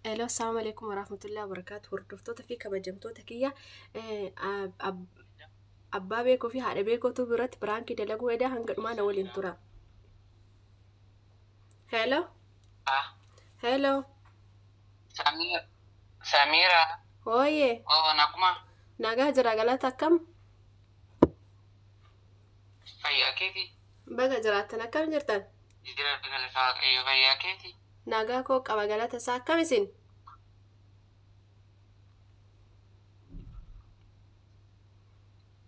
Hello, assalamu alaikum warahmatullahi wabarakatuh. Hordoftoota fi kabajamtoota kiyya, abbaa beekoo fi haadha beekootu biratti piraankii dalaguu edaa hanga dhumaa na waliin tura. Hello. Hello. Samira. Samira. Hooyee. Oh, naguma. Nagaa jira, galata, akkam? Fayyaa keeti. Baga jiraattan, akkam jirtan? Jira, galata Waaqayyo, fayyaa keeti. Nagaa koo qaba, galata isaa, akkam isin?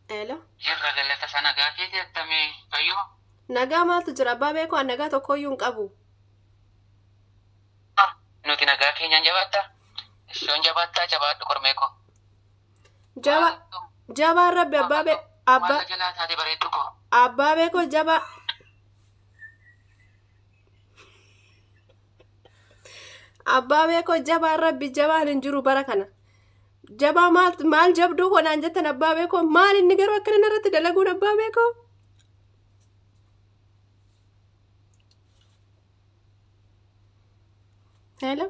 Hello. Jirra, galata isaa, nagaa keeti, attamii fayyuma. Nagaa maaltu jira, abbaa beekoo? An nagaa tokkoyyuu hin qabu. Nuti nagaa keenyaan jabaatta. Ishoon jabaattaa, jabaadhu kormee koo. Jaba jabaan rabbi, abbaa bee abbaa Maal jalaa taate, bareeddu koo? Abbaa beekoo, jabaa. Abbaa beekoo, jabaan rabbi, jabaan hin jiru bara kana. Jabaa maal maal jabduu koo naan jettan, abbaa beekoo, maal inni garuu akkana narratti dalaguun, abbaa beekoo? Hello.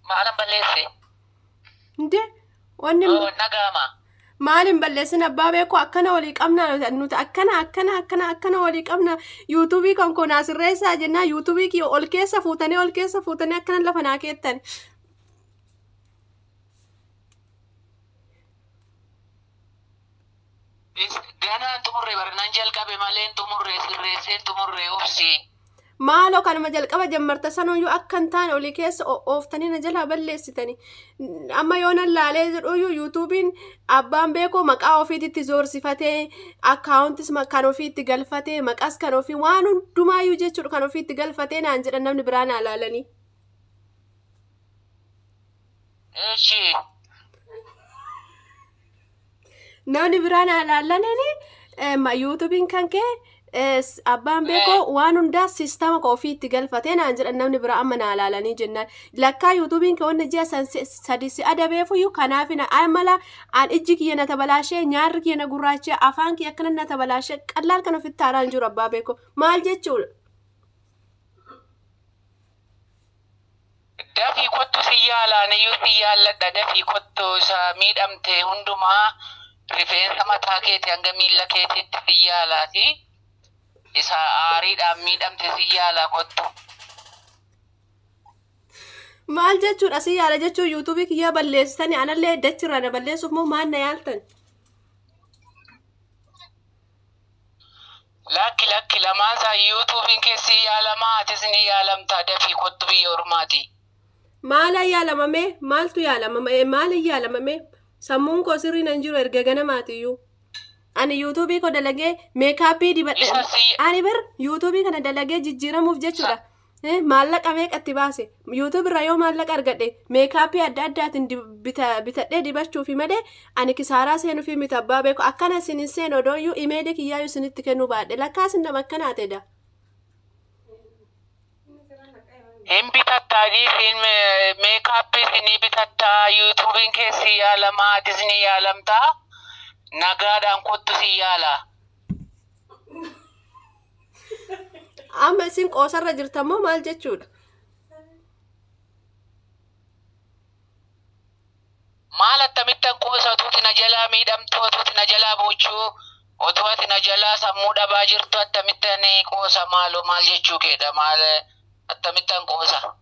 Maalan balleesse? Ndee wanni Oh, nagaama. Maal hin balleessin, abbaa beekoo, akkana walii qabna nuti, akkana akkana akkana akkana walii qabna. Yuutuubii kan koo naa sirreessaa jennaa, yuutuubii kiyya ol keessa fuutanii, ol keessa fuutanii akkana lafa naa keettan. Ganaan xumurre barnaan jalqabe malee hin xumurre, sirreessee hin xumurre, obsi. Maaloo, kanuma jalqaba jammarta sanuyyuu akka hin taane olii keessa ooftanii na jalaa balleessitanii. Amma yoo nan laalee jedhuyyuu, yuutuubiin abbaan beekoo maqaa ofiititti zoorsifatee, akkaawuntis kan ofiitti galfatee, maqaas kan ofii, waan hundumaayyuu jechuudha kan ofiitti galfatee naan jedhan namni biraa naa laalanii. Eshi. Namni biraa naa laalanii yuutuubiin kan kee abbaan beekoo waan hundaa siistama ka ofiitti galfatee naan jedhan namni biraa amma naa laalanii jennaan. Lakkaa yuutuubiin kee wanni ji'a san 3 si adabeefuyyuu kanaaf amala an ijji kiyya na tabalaashee, nyaarri kiyya na gurraachee, afaan kiyya akkana na tabalaashee, qallaal kan ofitti haaraan jiru, abbaa beekoo, maal jechuudha? Dafii kottu, si yaalaan iyyuu si yaalladha, dafii kottu. Isa miidhamte hundumaa rifeensa mataa keetii hanga miilla keetiitti si yaalaati. Isa aariidhaan miidhamte si yaalaa, kottu. Maal jechuudha si yaala jechuun? Yuutuubii kiyyaa balleessitanii anallee dachirraa na balleessuuf moo maal na yaaltan? Lakki, lakki, lamaan isaa yuutuubiin keessi yaalamaa, atis ni yaalamtaa, dafii kottu biyya ormaati. Maala yaalamame? Maaltu yaalamame? Maal yaalamame? Sammuun koo sirrii nan jiru erga ganamaatiyyuu. Ani yuutuubii koo dalagee meekaappii dibadhe. Isa si Ani bar yuutuubii kana dalagee jijjiiramuuf jechuudha. Maallaqa meeqatti baase? Yuutuub irraa yoo maallaqa argadhe meekaappii adda addaatiin bitadhee dibachuufi malee ani kisaaraa seenuufi miti, abbaa beeku. Akkana isin hin seenu odooyyuu imeelii kiyyaayyuu isinitti kennuu baadhe, lakkaa isin nama akkanaa ta'edha. Hin bitattaa, dhiisiin, meekaappii ni bitattaa, yuutuubiin keessi yaalamaa, atis ni yaalamtaa, nagaadhaan kottu, si yaala. Amma isin qoosarra jirtammoo maal jechuudha? Maal akkamittan qoosa? Otuuti na jalaa miidhamtu, otuuti na jalaa boochuu, otuu ati na jalaa sammuu dhabaa jirtu akkamittan qoosa? Maaloo, maal jechuu keedha? Maal akkamittan qoosa?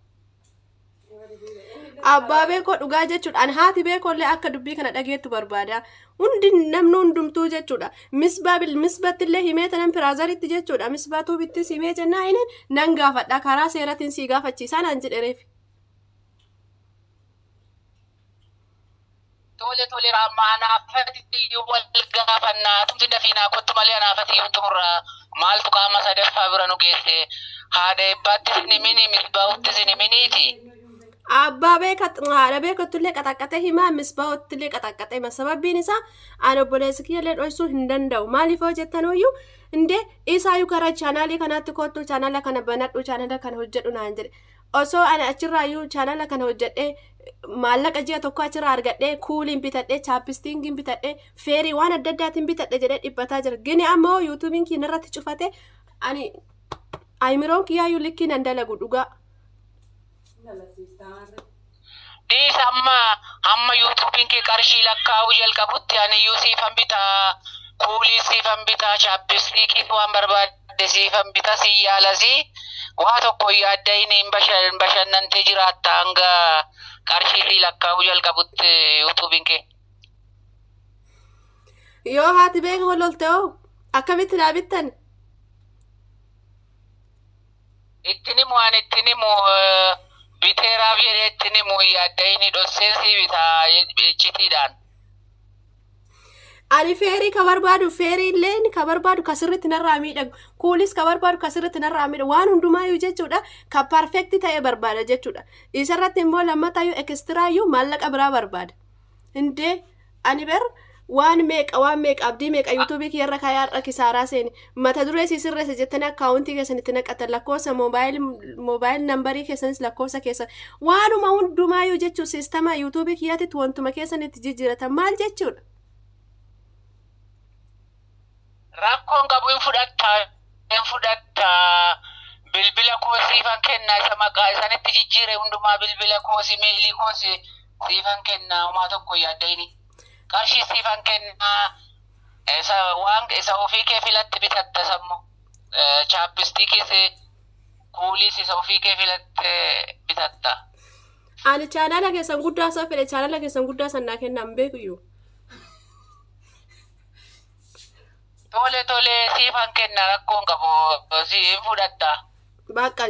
Abbaa beekoo, dhugaa jechuudha. Ani haati beekoollee akka dubbii kana dhageettu barbaada. Hundi namni hundumtuu jechuudha. Misbaa misbattillee himee tanan piraazaritti jechuudha. Misbaa tuubittis himee jennaa, inni nan gaafadha. Karaa seeratiin sii gaafachiisaa naan jedhereef. Tole, tole, amma anaafati wal gaafannaa, tumti dafiinaa kottu malee anaafati xumurraa maaltu qaama sadaffaa bira nu geesse? Haadha eebbaattis ni mini, misbaa'uttis ni miniiti. Abbaa beeka, haadha beekottillee qaxaqqatee himaa, misbaa'ottillee qaxaqqatee hima. Sababbiin isaa ani obboleessi kiyyallee dhoksuu hin danda'u. Maaliif hoo jettanuyyuu, indee isaayyuu karaa chaanaalii kanaatti kottu, chaanaala kana banadhu, chaanaala kana hojjedhu naan jedhe. Osoo ani achirraayyuu chaanaala kana hojjedhee maallaqa ji'a tokko achirraa argadhee kuuliin bitadhee, chaappistiingiin bitadhee, feerii waan adda addaatiin bitadhe jedhee dhiphataa jira. Gini ammoo yuutuubiin kiyya irratti cufate, ani ayimiroon kiyyaayyuu likkii nan dalagu dhugaa. Dhiisa, amma yuutuubiin kee qarshii lakkaa'uu jalqabutti ani iyyuu siifan bitaa, kuulii siifan bitaa, chapstickii waan barbaadde siifan bitaa, si yaalasii waa tokko yaadda hin bashannantee jiraatta hanga qarshii sii lakkaa'uu jalqabutti yuutuubiin kee. Yoo haati beeka wal lolte hoo akkamitti naa bittan? Ittiin himu, ani ittiin himu, biteeraaf jedhee ittiin himu, yaadda inni dhosseen sii bitaa iccitiidhaan. Ani feerii ka barbaadu, feerii illeen ka barbaadu ka sirriitti narraa miidhagu, kuulis ka barbaadu ka sirriitti narraa miidhagu, waan hundumaayyuu jechuudha, ka perfect ta'e barbaada jechuudha. Isarratti immoo lammataayyuu extraayyuu maallaqa biraa barbaada. Indee ani ber waan meeqa, waan meeqa, abdii meeqa yuutuubii kiyyarra kayaarra kisaaraa seeni. Mata duree si sirreessa jettanii akkaawuntii keessan itti naqatan, lakkoofsa mobile numberii keessanis, lakkoofsa keessan, waanuma hundumaayyuu jechuu, siistama yuutuubii kiyyaatitti wantuma keessan itti jijjiiratan maal jechuudha. Rakkoon qabu, hin fudhattaa, hin fudhattaa. Bilbila koo siifan kennaa, isa maqaa isanitti jijjiire hundumaa, bilbila koosi, meelii koosi siifan kennaa, homaa tokko yaaddayini. Qarshii siifan kennaa, isa waan isa ofii kee filatte bitatta sammu. Chapstickis kuuliis isa ofii kee filatte bitatta. Ani chaanala keessan guddaa isaa fedhe, chaanala keessan guddaa san naa kennaa, hin beekuyyuu. Tole tole, siifan kennaa, rakkoon qabu, si hin fudhatta. Bakka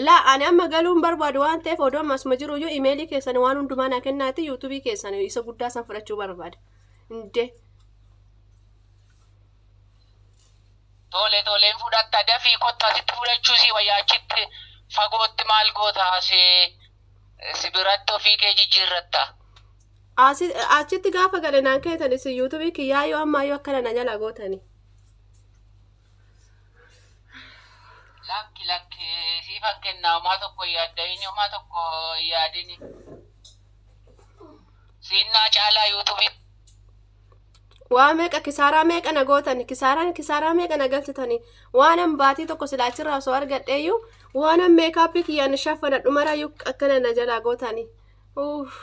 laa ani amma galuun barbaadu waan ta'eef, odoo amma asuma jiruyyuu imeelii keessan waan hundumaa naa kennaati, yuutuubii keessan isa guddaa san fudhachuu barbaada. Indee. Tole tole, hin fudhatta, dafii kottu, asitti fudhachuu si wayyaa, achitti fagootti maal goota, si biratti ofii kee jijjiirratta. Achitti gaafa gale naan kennitan isin yuutuubii kiyyaa yoo ammaa yoo akkana na jala gootani. Lakki lakki, siifan kennaa, homaa tokko yaadda'ini, homaa tokko yaadini. Siinnaa caalaa yuutuubii. Waa meeqa kisaaraa meeqa na gootani, kisaaraan kisaaraa meeqa na galchitani. Waanan baatii tokko silaachirraa osoo argadheeyyuu, waanan makeupii kiyyaan shaffana dhumarayyuu akkana na jalaa gootani. Uff.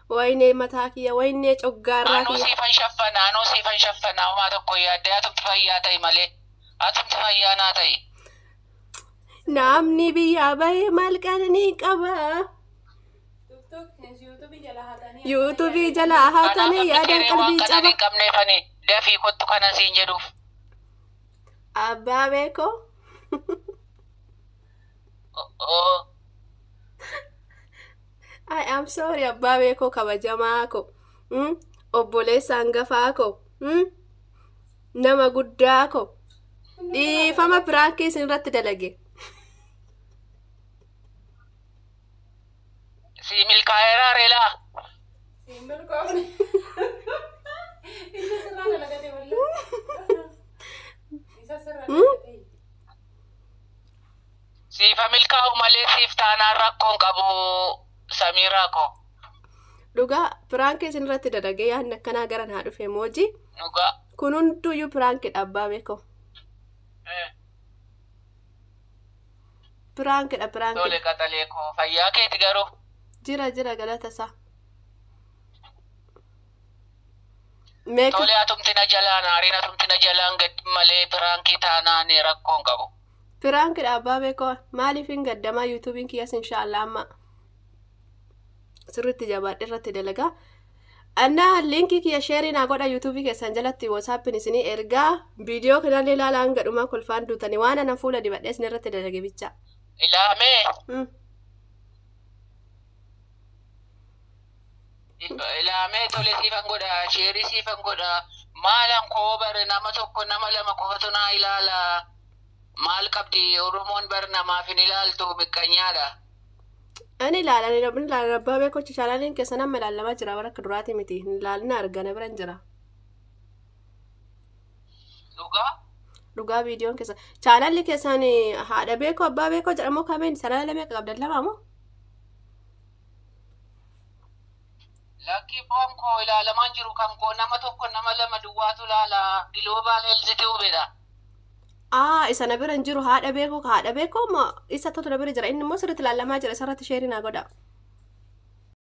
Waynee mataa kiyya, waynee coggaarraa Anuu kiyya. Siifan shaffana, anuu siifan shaffana, homaa tokko yaadda, atumti fayyaa ta'i malee, atumti fayyaa naa ta'i. Namni biyyaa bahee maal qananii qaba? Yuutuubii jalaa hatanii Kanaaf yaadaan waan qalbii qananii caba. hin qabneefani dafii kottu kanan siin jedhuuf. Abbaa beekoo. Oo. I am sorry, abbaa beekoo kabajamaa ko. Obboleessa hangafaa ko. Nama guddaa ko. Dhiifama, prankii isin irratti dalage. Si milkaa'eera reelaa. Siin milkoofne. Inni sirraa dalagate wallee. Isa sirraa dalagate. Siifa milkaa'u malee siif taanaan rakkoon qabu, Samiiraa ko. Dhugaa prankii isin irratti dalage, yaadni akkanaa gara naa dhufe mooji. Dhugaa. Kun hunduyyuu prankiidha, abbaa beekoo. Prankiidha, Tole prankiidha. qaxalee koo, fayyaa keeti garuu? Jira jira, galata isaa. Meeka Tole, atumti na jalaan aariin, atumti na jalaan gad malee prankii taanaan rakkoon qabu. Prankiidha, abbaa beekoo, maaliif hin gaddamaa? Yuutuubiin kiyyas inshaallah amma sirriitti jabaadhe irratti dalagaa. Annaa linkii kiyya shareii naa godha yuutuubii keessan jalatti, WhatsAppiin isinii ergaa. Viidiyoo kanallee ilaalaa hanga dhumaa, kolfaan duutanii, waan ana fuula dibadhee isin irratti dalage bicha. Ilaamee. Ilaamee, tole, siifan godha, shareii siifan godha. Maalan koo bare, nama tokko nama lama qofatu naa ilaala. Maal qabdi Oromoon bar, namaaf hin ilaaltu, miqqanyaadha. Ani ilaalan, inni ilaalan, abbaa beekoo, chaanaaliin keessan amma ilaalamaa jira, bara akka duraati miti, hin ilaalina, argana biran jira. Dhugaa? Dhugaa, viidiyoon keessa chaanaalli keessan haadha beekoo abbaa beekoo jedhamu kameen chaanaala meeqa qabdan, lama moo? Lakki, boon koo ilaalamaan jiru, kan koo nama tokko nama lama duwwaatu ilaala. Global Health Tubedha. Aa, isa na bira hin jiru, haadha beekoo, haadha beekoo moo isa tokko na bira jira, inni immoo sirriitti ilaalamaa jira, isarratti shareii naa godha.